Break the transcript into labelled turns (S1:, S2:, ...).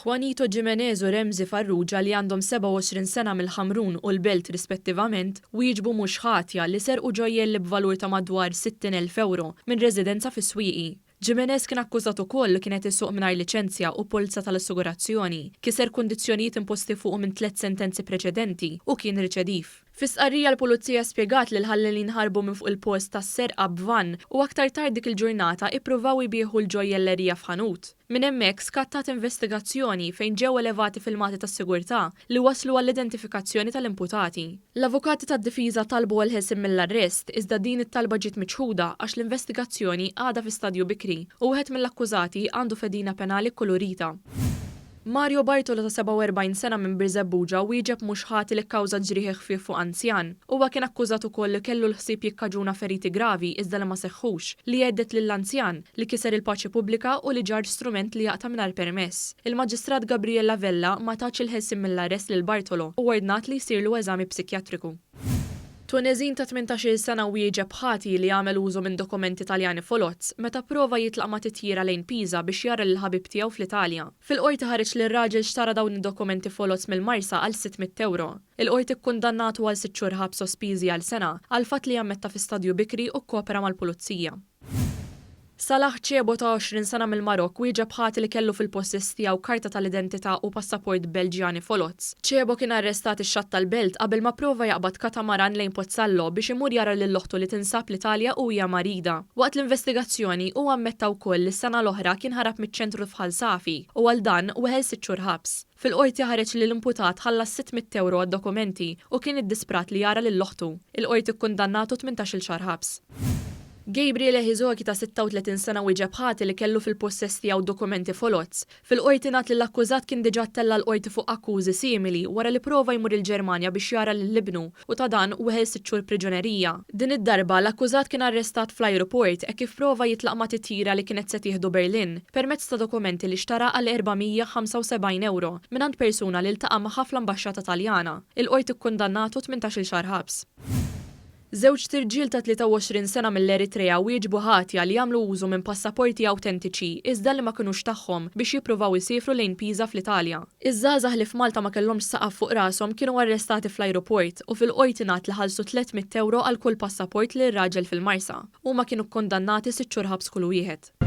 S1: Juanito Gimenez u Remzi Farrugia li għandhom 27 sena mill-Ħamrun u l-Belt rispettivament wieġbu mhux ħatja li serqu ġojjelli b'valur ta' madwar 60,000 ewro minn residenza fis-Swieqi. Gimenez kien akkużat ukoll li kien qed isuq mingħajr liċenzja u polza tal-assigurazzjoni, kiser kundizzjonijiet imposti fuqu minn tliet sentenzi preċedenti u kien riċediv. Fi stqarrija l-Pulizija spjegat li l-ħallelin ħarbu minn fuq il-post tas-serqa b'vann u aktar tard dik il-ġurnata ippruvaw ibiegħu l-ġojjellerija f'ħanut. Minn hemmhekk skattat investigazzjoni fejn ġew elevati filmati tas-sigurtà li wasslu għall-identifikazzjoni tal-imputati. L-avukati tad-difiża talbu għall-ħelsien mill-arrest iżda din it-talba ġiet miċħuda għax l-investigazzjoni għadha fi stadju bikri u wieħed mill-akkużati għandu fedina penali kkulurita. Mario Bartolo ta' 47 sena minn Birżebbuġa wieġeb mhux ħati li kkawża ġrieħi ħfief fuq anzjan. Huwa kien akkużat ukoll li kellu l-ħsieb jikkaġuna feriti gravi iżda li ma seħħux, li hedded lill-anzjan, li kiser il-paċi pubblika u li ġarr strument li jaqta' mingħajr permess. Il-Maġistrat Gabriella Vella ma tatx il-ħelsien mill-arrest lil Bartolo u ordnat li jsirlu eżami psikjatriku. Tuneżin ta' 18-il sena wieġeb ħati li għamel użu minn dokumenti Taljani foloz meta pprova jitlaq ma' titjira lejn Pisa biex jara lill-ħabib tiegħu fl-Italja. Fil-Qorti ħareġ li r-raġel xtara dawn id-dokumenti foloz mill-Marsa għal 600 ewro. Il-Qorti kkundannatu għal sitt xhur ħabs sospiżi għal sena għall-fatt li ammetta fi stadju bikri u kkopera mal-Pulizija. Salah Chebo ta' 20 sena mill-Marokk wieġeb ħati li kellu fil-possess tiegħu karta tal-identità u passaport Belġjani foloz. Chebo kien arrestat ix-Xatt tal-Belt qabel ma pprova jaqbad katamaran lejn Pozzallo biex imur jara lil oħtu li tinsab l-Italja u hija marida. Waqt l-investigazzjoni, hu ammetta wkoll li s-sena l-oħra kien ħarab miċ-ċentru f'Ħal Safi u għal dan weħel sitt xhur ħabs. Fil-Qorti ħareġ li l-imputat ħallas 600 ewro għad-dokumenti u kien iddisprat li jara lil oħtu. Il-Qorti kkundannatu 18-il xahar ħabs. Gabriel Ehizoki ta' 36 sena wieġeb ħati li kellu fil-pussess tiegħu dokumenti foloz. Fil-Qorti ngħad li l-akkużat kien diġà ttella' l-Qorti fuq akkużi simili wara li prova jmur il-Ġermanja biex jara lil ibnu u ta' dan weħel sitt xhur priġunerija. Din id-darba, l-akkużat kien arrestat fl-ajruport hekk kif prova jitlaq ma' titjira li kienet se tieħdu Berlin permezz ta' dokumenti li xtara għal 475 ewro mingħand persuna li ltaqa' magħha fl-ambaxxata Taljana. Il-Qorti kkundannatu 18-il xahar ħabs. Żewġt irġiel ta' 23 sena mill-Eritrea wieġbu ħatja li għamlu użu minn passaporti awtentiċi iżda li ma kinux tagħhom biex jippruvaw isiefru lejn Pisa fl-Italja. Iż-żgħażagħ li f'Malta ma kellhomx saqaf fuq rashom kienu arrestati fl-ajruport u fil-Qorti ngħad li ħallsu 300 ewro għal kull passaport lil raġel fil-Marsa. Huma kienu kkundannati sitt xhur ħabs kull wieħed.